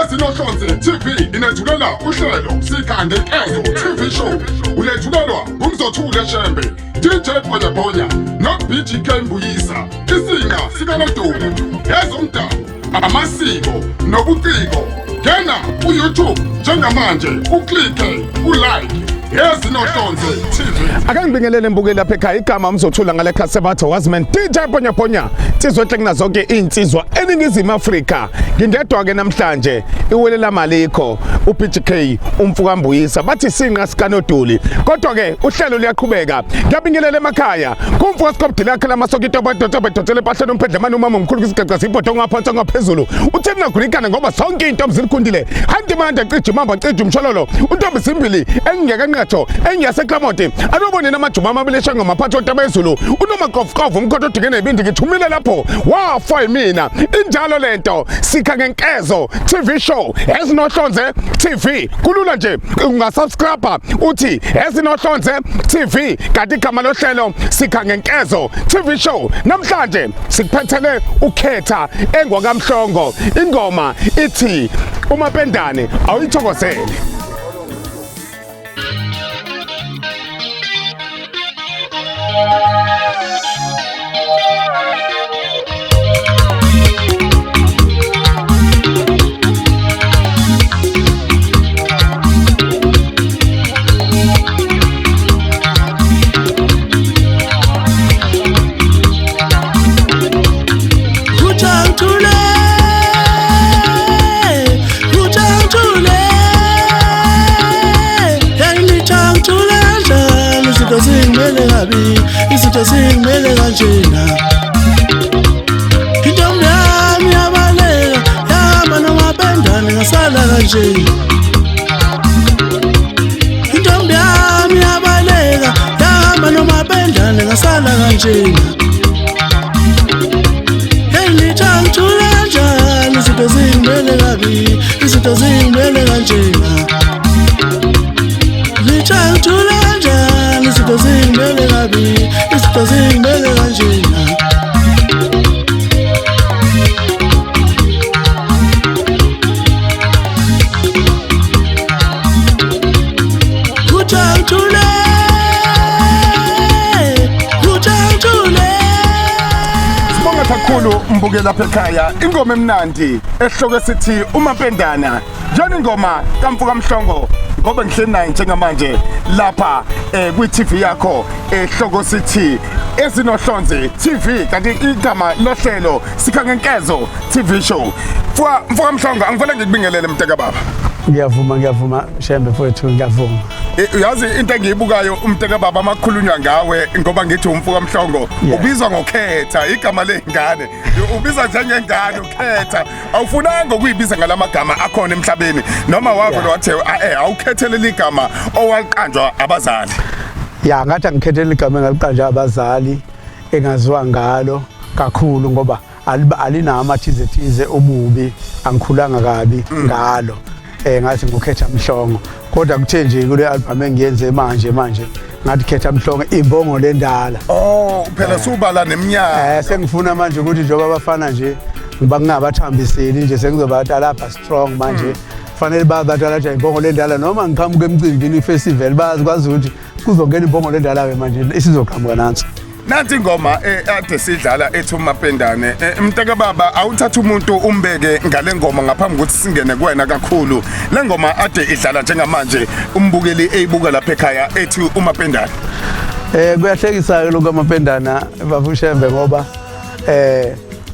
Ezinohlonze TV inethulela uhlelo Sikha Ngenkezo TV Show. Ulethulelwa ngumzothule Shembe, DJ Bhonya no BGK Mbuyisa. Isinga sikanodumo, ezomdabu, amasiko nobuciko. Ngena ku-YouTube njengamanje uklike ulike Ezinohlonze TV. Ake ngibingelele mbukeli lapha ekhaya igama umzothula ngale Khasebatho Wasman DJ Ponya Ponya insizwa enhle kunazonke insizwa eningizimu Afrika ngingedwa ke namhlanje iwele lamalikho uPGK umfukambuyisa bathi sinqa sikanoduli kodwa ke uhlelo luyaqhubeka ngiyabingelela emakhaya kumfo sikobdile yakhe lamasoka itobodotobe dotele empahleni umphendlemane umama omkhulu kwisigaqa sibhodo ngaphansi ngaphezulu uthe nagurikana ngoba sonke into mzilikundile handimanda cija imamba cija umshololo untombi simbili engingeke nqetho engiyaseklamoti anobone namajuba amabili eshango maphathi otaba ezulu unomakofukofu umkhonto odike nebindi ngithumile lapho wafa yimina injalo lento sikha ngenkezo TV show ezinohlonze TV kulula nje ungasubscribe uthi ezinohlonze TV kanti igama lohlelo sikha ngenkezo TV show namhlanje sikuphethele ukhetha engwakamhlongo ingoma ithi umapendane awuyithokozele. Izinto zingimele kabi, izinto zingimele kanjena. Intombi yami yabaleka, yahamba nomapendane ngasala kanje. Intombi yami yabaleka, yahamba nomapendane ngasala kanjena. Hey nithangithule kanjani, izinto zingimele kabi, izinto zingimele kanjena. Nithangithule kanjani, izinto zingimele kabi, izinto zingimele kanjena. Kuthangithule, kuthangithule. Sibonga kakhulu mbuke lapha ekhaya ingoma emnandi esihloko sithi umapendana njani ingoma kamfuka Mhlongo ngoba ngihleli naye njengamanje lapha kwi TV yakho ehloko sithi Ezinohlonze TV kanti igama lohlelo sikha ngenkezo TV show. Mfuka Mhlongo angivele ngikubingelele mntaka baba. Ngiyavuma ngiyavuma Shembe mfowethu ngiyavuma. Uyazi into engiyibukayo umntaka baba amakhulunywa ngawe ngoba ngithi umfuka Mhlongo ubizwa ngokhetha igama lengane ubiza njengengane ukhetha awufunanga ukuyibiza ngalamagama akhona emhlabeni noma wavele wathi awukhethelele igama owaliqanjwa abazali. Ya ngathi angikhethele igama engaliqanjwa abazali engaziwa ngalo kakhulu ngoba alinawo amathize thize obubi angikhulanga kabi ngalo. Ngathi ngukhetha Mhlongo kodwa kuthe nje kule album engiyenze manje ngathi khetha Mhlongo imbongo lendala. Oh phela subala neminyaka. Sengifuna manje ukuthi njengoba abafana nje ngiba ngingabathambiseli nje sengizobatalapha strong manje fanele babatalapha imbongo lendala noma ngiqhamuka emcimbini ifestival bazi kwazi ukuthi kuzongena imbongo lendala ke manje isizoqhamuka nansi. Nansi ingoma ade sidlala ethi umapendane. Mntaka baba awuthatha umuntu umbeke ngale ngoma ngaphambi kokuthi singene kuwena kakhulu. Le ngoma ade idlala njengamanje umbukeli eyibuka lapha ekhaya ethi umapendane. Kuyahlekisa ke lokho amapendana bafushembe ngoba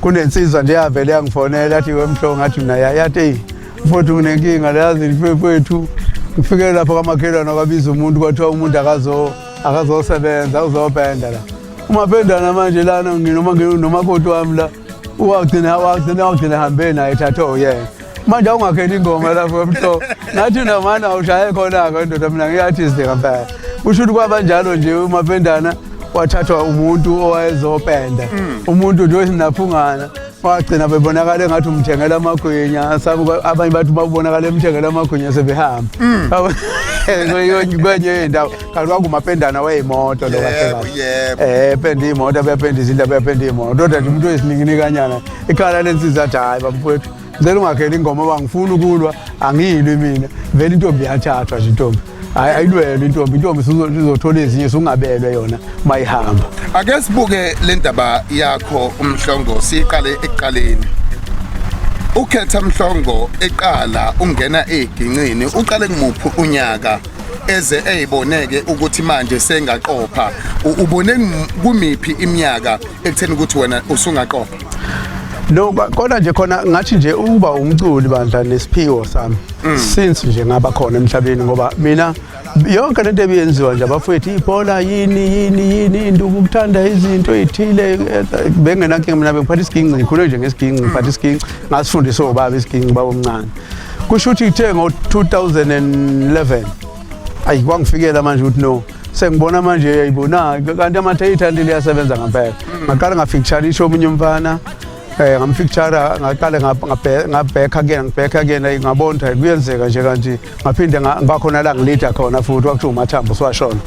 kunensizwa nje yavele yangifonela yathi wemhlongo ngathi mina yathi mfowethu nginenkinga lazi mfowethu ngifike lapha kwamakhelwane kwabiza umuntu kwathiwa umuntu akazosebenza uzopenda la umapendana manje lana nginoma nginomakoti wami la wagcina hambe naye thatha oyena manje awungakheli ingoma lapho mhlo ngathi namana awushaye khona-ke ndoda mina ngiyathi ngempela kusho ukuthi kwabanjalo nje umapendana wathathwa umuntu owayezopenda umuntu nje osinaphungana wagcina bebonakala engathi umthengela amagwinya abanye bathi babonakala emthengela amagwinya sebehamba kwenye indawo kanti kwakumapendana weyimoto lo kahle penda imoto abeyapenda izinto abeyapenda imoto kodwa nje umuntu oyisininginikanyana ikhala lensizwa athi hhayi bamfowethu Ngicela ungakheli ingoma ngoba ngifuna ukulwa, angiyilwi mina. Vele intombi yathathwa nje intombi. Hayi, ayilwelwe intombi, intombi izothola ezinye, sungabelwe yona mayihamba. Ake sibuke le ndaba yakho uMhlongo, siyiqale ekuqaleni. Ukhetha Mhlongo eqala ungena egincini, uqale kumuphi unyaka eze eyiboneke ukuthi manje sengaqopha? Ubone kumiphi iminyaka ekutheni ukuthi wena usungaqopha? No, kodwa nje khona ngathi nje ukuba umculi bandla nesiphiwo sami since nje ngaba khona emhlabeni, ngoba mina yonke lento ebiyenziwa nje abafowethu, ibhola, yini yini yini, into ukuthanda izinto ey'thile, bengenankinga. Mina bengiphatha isiginci, ngikhule nje ngesiginci, ngiphatha isiginci, ngasifundiswa ubaba isiginci, baba omncane. Kusho ukuthi kuthe ngo-2011 ayi kwangifikela manje ukuthi no, sengibona manje, yayibona kanti amathe liyasebenza ngempela. Ngaqala ngafeaturisha omunye umfana, ngamfeature, ngaqale ngabhekha kuyena, ngibhekha kuyena, ngabona ukuthi kuyenzeka nje kanti. Ngaphinde ngakhona la ngilida khona futhi, kwakuthiwa uMathambo siwashona.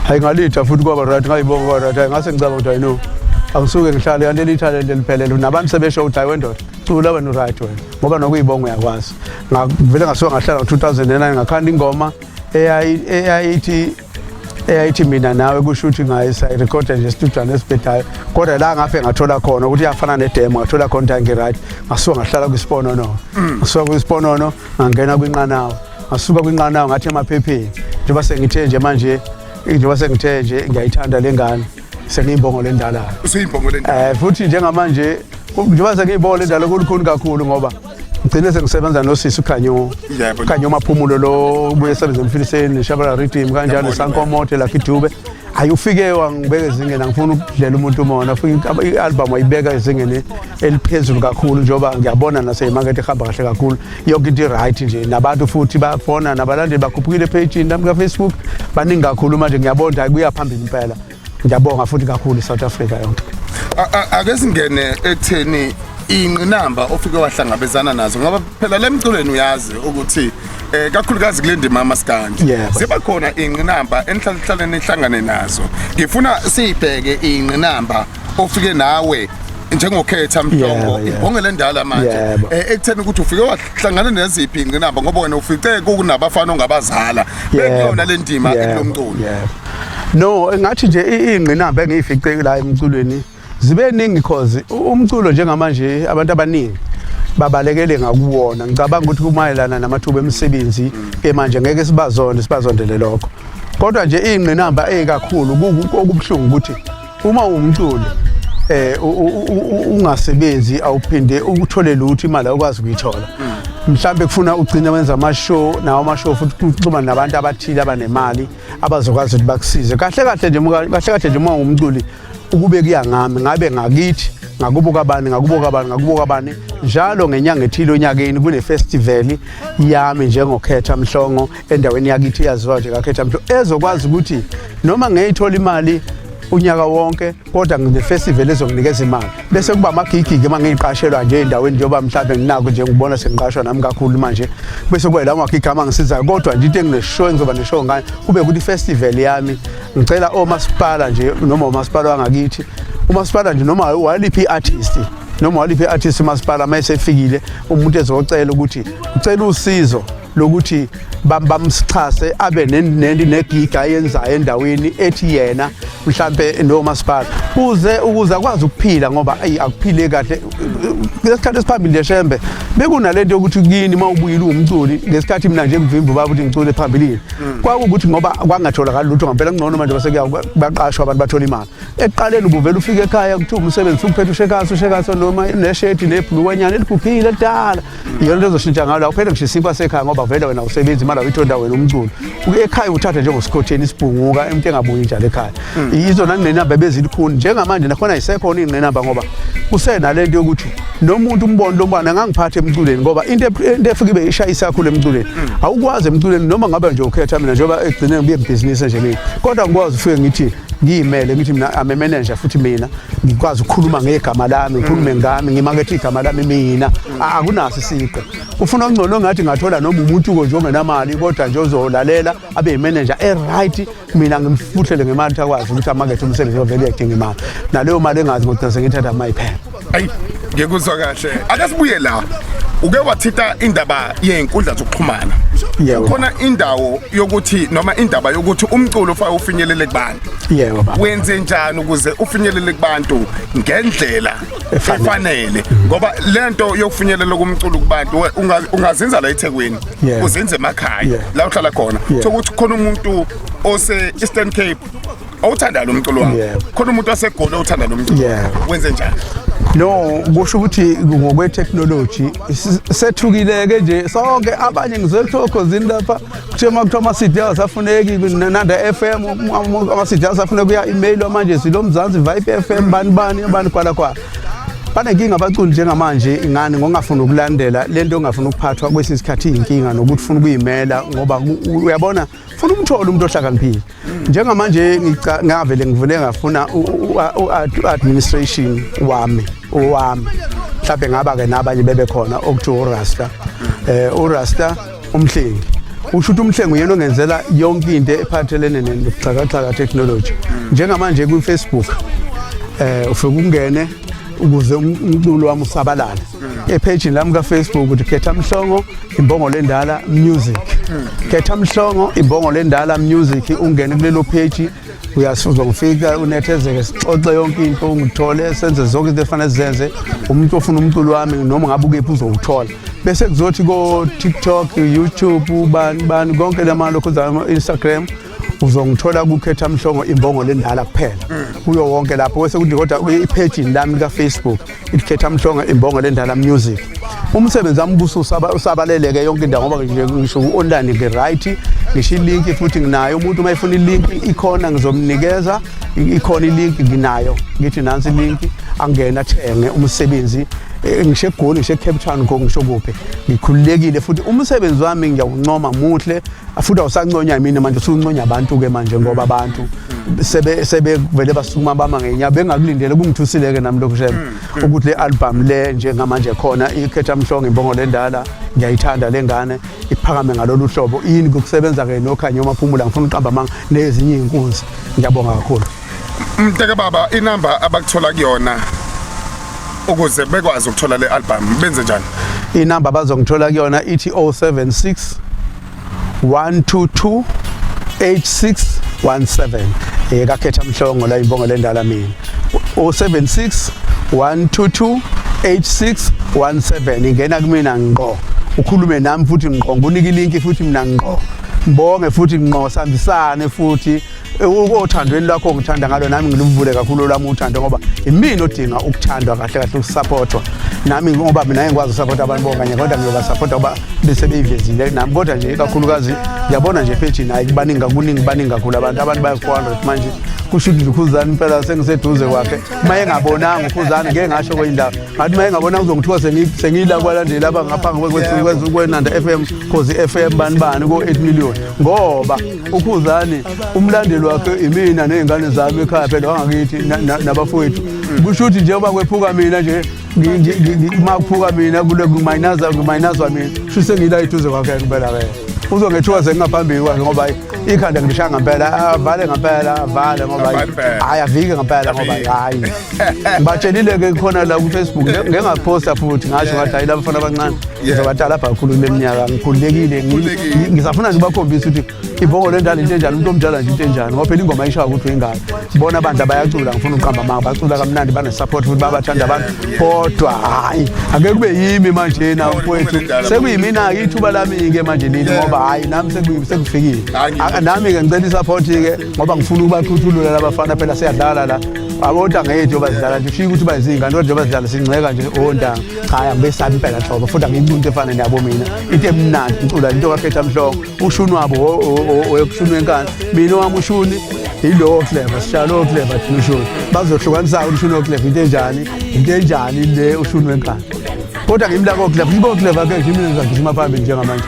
Hayi, ngalida futhi kwaba right, ngayibonga kwaba right. Hayi, ngase ngicabanga ukuthi hayi no, angisuke ngihlale kanti elithalente liphelele, nabantu sebesho ukuthi hayi wendoda, cula wena, right wena, ngoba nokuyibonga uyakwazi. Ngavele ngasuka ngahlala ngo-2009, ngakhanda ingoma eyayithi mina nawe. Kusho ukuthi ngayisayirekhoda nje esitujwana esibhedayo, kodwa la ngafe ngathola khona ukuthi iyafana nedemo, ngathola khona ukuthi angi-right. Ngasuka ngahlala kwisponono, ngasuka kwisponono ngangena kwinqanawa, ngasuka kwinqanawa ngathi emaphepheni, njengoba sengithe nje manje, njengoba sengithe nje ngiyayithanda le ngane, sengiyimbongo lendala. Usuyimbongo lendala. Futhi njengamanje njengoba sengiyibongo lendala kulukhuni kakhulu, ngoba ngigcine sengisebenza nosisi uKhanyo. Khanyo Maphumulo lo ubuye esebenza emfiliseni, Shabala Rhythm kanjalo. Yabona. Sankomote Lucky Dube. Hayi, ufike wangibeka ezingeni, angifuni ukudlela umuntu umona. Ufike i-album wayibeka ezingeni eliphezulu kakhulu, njengoba ngiyabona naseyimakethe ihamba kahle kakhulu, yonke into i-right nje, nabantu futhi bafona, nabalandeli bakhuphukile ephejini lami ka-Facebook, baningi kakhulu manje. Ngiyabona ukuthi hayi, kuya phambili impela. Ngiyabonga futhi kakhulu i-South Africa yonke. Ake singene ekutheni ingqinamba ofike wahlangabezana nazo, ngoba phela le mculweni uyazi ukuthi kakhulukazi kule ndima yamaskandi ziba khona ingqinamba enihlale nihlangane nazo. Ngifuna siyibheke ingqinamba ofike nawe njengokhetha Mhlongo, ibhonge lendala manje, ekutheni ukuthi ufike wahlangana neziphi ingqinamba, ngoba wena ufice kunabafana ongabazala bekuyona le ndima ekulomculo. Yebo. No, ngathi nje iy'ngqinamba engiyifice la emculweni zibe ningi, cause umculo njengamanje abantu abaningi babalekele ngakuwona. Ngicabanga ukuthi kumayelana namathuba emisebenzi ke manje, ngeke sibazonde, sibazondele lokho, kodwa nje iy'ngqinamba ey'kakhulu okubuhlungu ukuthi uma uwumculi ungasebenzi, awuphinde uthole lutho, imali awukwazi ukuyithola. Mhlambe kufuna ugcine wenza ama-show, nawo ama-show futhi kuxhumana nabantu abathile abanemali abazokwazi ukuthi bakusize kahle kahle nje. Kahle kahle nje, uma ungumculi, ukube kuya ngami, ngabe ngakithi ngakubo kabani, ngakubo kabani, ngakubo kabani, njalo ngenyanga ethile onyakeni kune festival yami njengokhetha Mhlongo endaweni yakithi yaziwa nje kakhetha Mhlongo, ezokwazi ukuthi noma ngeyithola imali unyaka wonke, kodwa ngine-festival ezonginikeza imali, bese kuba amagigi-ke uma ngiyiqashelwa nje ey'ndaweni, njengoba mhlawumbe nginako nje, ngibona sengiqashwa nami kakhulu manje, bese kuba lawo magigi amangisizayo. Kodwa nje into engineshow, engizoba neshow ngayo, kube ukuthi i-festival yami, ngicela omasipala nje, noma umasipala wangakithi, umasipala nje, noma waliphi i-artist, noma waliphi i-artist, umasipala uma esefikile umuntu ezocela ukuthi ucela usizo lokuthi bamsixhase abe negiga ayenzayo endaweni ethi yena mhlambe nomasipala, ukuze akwazi ukuphila, ngoba ayi, akuphile kahle. Ngesikhathi esiphambili nje Shembe, bekunalento yokuthi kini uma ubuyile uwumculi, ngesikhathi mina nje ngivimba ubaba ukuthi ngicule phambilini, kwakuwukuthi ngoba kwangatholakali lutho ngempela. Kungcono manje base baqashwa abantu, bathola imali. Ekuqaleni ubuvele ufike ekhaya kuthiwa umsebenzi usuphethe ushekasi, ushekasi noma neshedi nebhlukwanyana eligugile elidala. Iyona into ezoshintsha ngayo la, uphele ngisho isinkwa sekhaya, ngoba vele wena usebenzi, imali awuyithola wena umculo. Ekhaya uthatha njengosikhotheni isibhunguka, umuntu engabuyi njalo ekhaya. Izona ngqinamba ebezilikhuni. Njengamanje nakhona ayisekhona iy'ngqinamba, ngoba kusenalento yokuthi nomuntu umbone lo mntwana angangiphatha emculweni, ngoba into efike ibe ishayisa kakhulu emculweni, awukwazi emculweni noma ngabe nje ukhetha mina, njengoba egcine ngibuye ibhizinisi nje mina, kodwa ngikwazi ufike ngithi ngiyimele, ngithi mina I'm a manager, futhi mina ngikwazi ukukhuluma ngegama lami, ngikhulume ngami, ngimakethe igama lami mina. Akunaso isiqe ufuna okungcono, ngathi ngathola noma umuntu-ko nje ongenamali, kodwa nje ozolalela abe yimanager e-right, mina ngimfuhlele ngemali ukuthi akwazi ukuthi amakethe umsebenzi, ovele uyayidinga imali, naleyo mali engazi ngogcina sengiyithatha mayiphela. Ayi, ngikuzwa kahle. Ake sibuye la. Uke wathinta indaba yezinkundla zokuxhumana. Yebo. Khona indawo yokuthi noma indaba yokuthi umculo ufake ufinyelele kubantu. Yebo baba. Wenze njani ukuze ufinyelele kubantu ngendlela Efanele. efanele ngoba lento yokufinyelela kumculo kubantu ungazinza la eThekwini uzinze emakhaya la uhlala khona sokuthi khona umuntu ose Eastern Cape awuthanda lo mculo wakho, khona umuntu waseGoli owuthanda lo mculo, wenze njani? No, kusho ukuthi ngokwe-technology sethukileke nje sonke. Abanye ngizwe kuthiwa okhozini lapha kuthiwa uma kuthiwa ama-CD awasafuneki, Nanda FM ama-CD awasafuneki, kuya-emailwa manje silo Mzansi Vibe FM bani bani bani kwala kwala. Banenkinga abaculi njengamanje ingane ngongafuni ukulandela lento, ongafuni ukuphathwa kwesinye isikhathi iyinkinga nokuthi ufuna ukuyimela ngoba uyabona funa umthole umuntu ohlakaniphile. Njengamanje ngavele ngivule ngafuna u-administration wami owami, mhlawumbe ngaba-ke nabanye bebekhona okuthiwa uRasta, uRasta uMhlengi. Usho ukuthi uMhlengi uyena ongenzela yonke into ephathelene nobuxhakaxhaka technology. Njengamanje kwi-Facebook ufike ungene ukuze umculo wami usabalale ephejini lami ka-Facebook ukuthi Khetha Mhlongo Imbongolo Endala Music. Khetha Mhlongo Imbongolo Endala Music, ungene kulelo page uyasuzongifika unethezeke, sixoxe yonke into, ungithole, senze zonke izinto efanele sizenze. Umuntu ofuna umculo wami noma ngabe ukephi uzowuthola. Bese kuzothi ko-TikTok, YouTube, bani bani konke lamalokhu, Instagram, uzongithola kuKhetha Mhlongo Imbongolo Endala kuphela kuyo wonke lapho. Bese kuthi kodwa iphejini lami lika-Facebook iKhetha Mhlongo Imbongolo Endala Music. Umsebenzi wami usabaleleke yonke indawo ngoba nje ngisho ku-online ngi-right, ngisho ilinki futhi nginayo. Umuntu uma efuna ilinki ikhona, ngizomnikeza, ikhona ilinki nginayo, ngithi nansi ilinki, angene athenge umsebenzi. Ngisho eGoli, ngisho eCape Town, ngisho kuphi, ngikhululekile. Futhi umsebenzi wami ngiyawuncoma, muhle futhi awusanconya mina manje, usunconya abantu-ke manje ngoba abantu sebevele basukuma bama ngenyawo bengakulindele. Kungithusile-ke nami lokhu shem ukuthi le album le njengamanje khona iKhetha Mhlongo Imbongolo Endala, ngiyayithanda le ngane iphakame ngalolu hlobo. Yini kukusebenza-ke noKhanyo Maphumula, ngifuna uqamba amanga nezinye iy'nkunzi. Ngiyabonga kakhulu. Mntaka baba, inamba abakuthola kuyona ukuze bekwazi ukuthola le album benze njani? Inamba abazongithola kuyona ithi 076 122 8617, kaKhetha Mhlongo la Imbongolo Endala mina, 076 122 8617. Ingena kumina ngqo, ukhulume nami futhi ngqo, ngikunike ilinki futhi mina ngqo, ngibonge futhi ngqo, sihambisane futhi othandweni lwakho ngithanda ngalo nami ngiluvule kakhulu lwami uthando ngoba imina odinga ukuthandwa kahle kahle, ukusupportwa nami ngoba mina ngikwazi ukusupporta abantu bokanye, kodwa ngiyobasupporta ngoba bese beyivezile nami. Kodwa nje kakhulukazi ngiyabona nje page nayi kubaningi kakuningi, baningi kakhulu abantu, abantu baya 400 manje. Kusho ukuthi uKhuzani impela sengiseduze kwakhe. Uma engabonanga uKhuzani ngeke ngasho kwenye indawo, ngathi uma engabonanga uzongithiwa sengiyila kwalandeli laba ngaphambi kweNanda FM, Khozi FM, bani bani ko-8 million, ngoba uKhuzani umlandeli wakhe imina ney'ngane zami ekhaya phela wangakithi nabafowethu. Kusho ukuthi njengoba kwephuka mina nje, uma kuphuka mina kule kumayinazwa mina, kusho sengiyila eduze kwakhe ngempela-ke, uzongethuka sengingaphambili kwakhe ngoba ikhanda ngilishaya ngempela, avale ngempela, avale ngoba hhayi avike ngempela ngoba hhayi ngibatshelile-ke khona la ku-Facebook ngeke ngaphosta futhi ngasho ngathi hayi laba bafana abancane ngizobatala lapha kakhulu kule minyaka, ngikhululekile, ngisafuna nje ubakhombise ukuthi imbongolo endala into enjani, umuntu omdala nje into enjani, ngoba phela ingoma ishaya ukuthi uyingane. Bona abantu abayacula, ngifuna ukuqamba amanga, bacula kamnandi, bane-support futhi babathanda abantu, kodwa hhayi ake kube yimi manje na mfowethu, sekuyimina-ke ithuba lami-ke manje leli ngoba hhayi nami sekufikile nami-ke ngicela i-support-ke ngoba ngifuna ukubachuthulula labafana phela siyadlala la abontanga yethu bazidlala nje, ufike ukuthi bayizingane kodwa njengoba sidlala singceka nje ontanga. Cha, angibesabi impela nhlobo futhi angiyinto into efana nabo mina, into emnandi ngicula into kaKhetha Mhlongo, ushuni wabo oyokushuni wenkani, mina owami ushuni yilowo clever, sishalo clever thina ushuni, bazohlukanisa ushuni oclever into enjani, into enjani le ushuni wenkani, kodwa ngimla ko clever, ibo clever ke nje mina ngizagijima phambili njengamanje.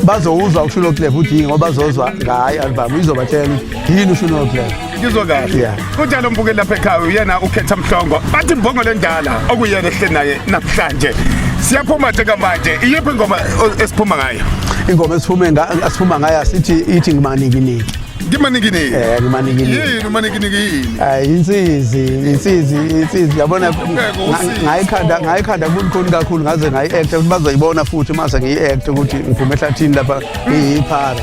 Bazowuzwa ushuni oclever uthi yini ngoba bazozwa ngayo album izobatshela ukuthi yini ushuni oclever. Ngizwa kahle. Kunjalo mbukeli lapha ekhaya, uyena uKhetha Mhlongo bathi Imbongolo Endala okuyena ehleli naye namhlanje. Siyaphuma njengamanje, iyiphi ingoma esiphuma ngayo? Ingoma esiphuma ngayo sithi ithi ngimanikiniki. Ngimanikiniki. Ngimanikiniki. Yini umanikiniki yini? Hayi, insizi, insizi, insizi, yabona. Inhlupheko, usizi. Ngayikhanda kulikhuni kakhulu, ngaze ngayi-acta ukuthi bazoyibona futhi mase ngiyi-acta ukuthi ngiphume ehlathini lapha ngiyiphara.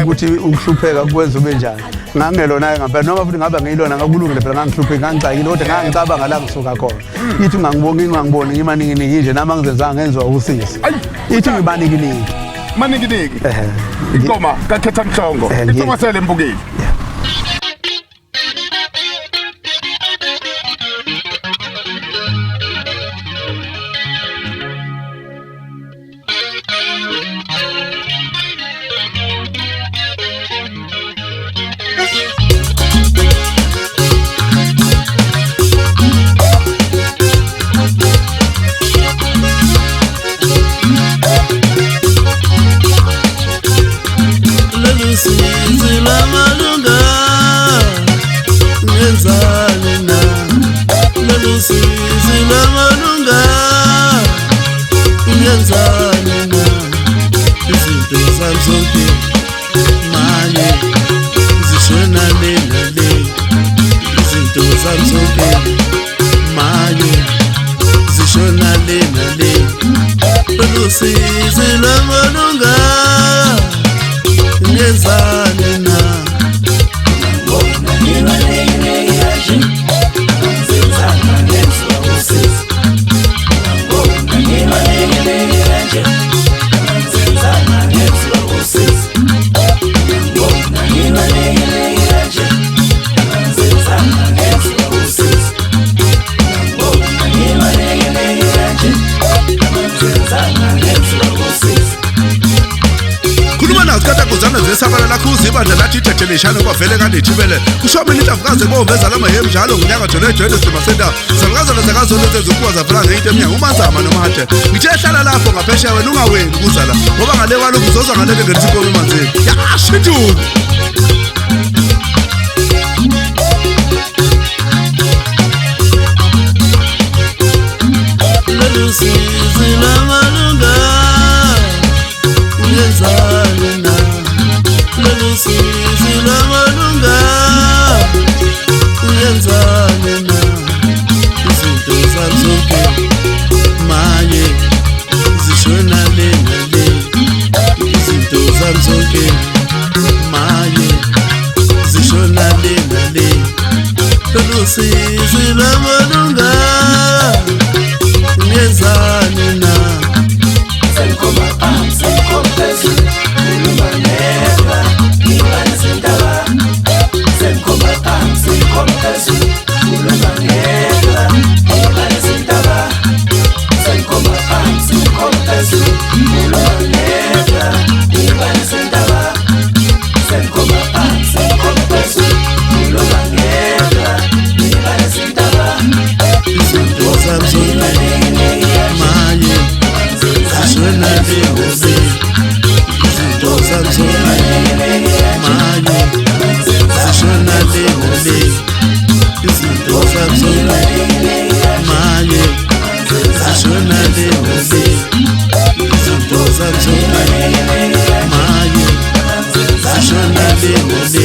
Ukuthi ukuhlupheka kwenza ube njani. Ngangelona-ke ngampela, noma futhi ngabe ngiyilona ngakulungile phela, ngangihlupheki, ngangixakile, kodwa ngangicabanga la ngisuka khona. Ithi ungangibongi, ungangiboni ngimanikiniki nje, nami angizenzanga, ngenziwa usizi. Ayi, Ithi ngimanikiniki. Manikiniki. Ehhe. Ingoma kaKhetha Mhlongo. Ithokozele mbukeli. Lolu sizi lwamalunga ngenzani na? Lolu sizi lwamalunga ngenzani na? Izinto zami zonke manje zishona le nale. Izinto zami zonke manje zishona le nale. Lolu sizi lwamalunga ngenzani na? Khuluma nazo kataguzana zesabala lakho uzibandla lathi ijejele kwavele kade ithibele kusho mina inhlamvukazi ebomveza lamahemu njalo ngunyaka jole jole silima senda salukazana zakazolo sezukuwa zavela ngeyinto emnyango umanzama nomahaje ngithe hlala lapho ngaphesheya wena ungaweni kuzala ngoba ngale kwalokhu uzozwa ngalento ngenisa inkomo emanzini yasho induku. Lolu sizi lwamalunga ngenzani na? Lolu sizi lwamalunga ngenzani na? Izinto zami zonke manje zishona le nale. Izinto zami zonke manje zishona le nale. Lolu sizi lwamalunga ngenzani na? Izinto zami zonke manje zishona le nale. Izinto zami zonke manje zishona le nale. Izinto zami zonke manje zishona le nale. Izinto zami zonke manje zishona le nale.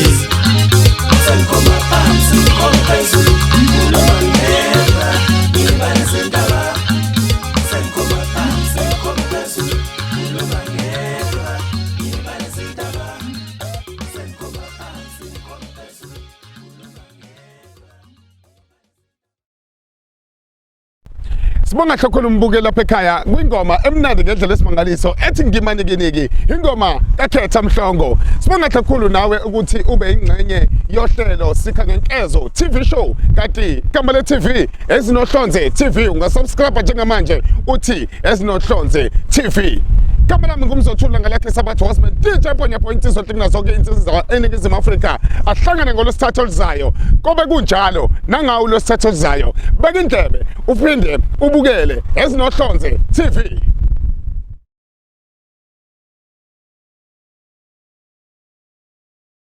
Sibonga kakhulu umbuke lapha ekhaya kwingoma emnandi ngendlela esimangaliso ethi ngimanikiniki, ingoma kaKhetha Mhlongo. Sibonga kakhulu nawe ukuthi ube ingxenye yohlelo Sikha Ngenkezo TV show, kanti igama le TV Ezinohlonze TV. Ungasubscribe njengamanje uthi Ezinohlonze TV. Igama lami nguMzothula ngalakhe Sabatha Wasman DJ Ponya Point izothi kunazo-ke insizwa eNingizimu Afrika. Ahlangane ngolwesithathu oluzayo. Kobe kunjalo nangawo ulwesithathu oluzayo. Beka indlebe uphinde ubukele Ezinohlonze TV.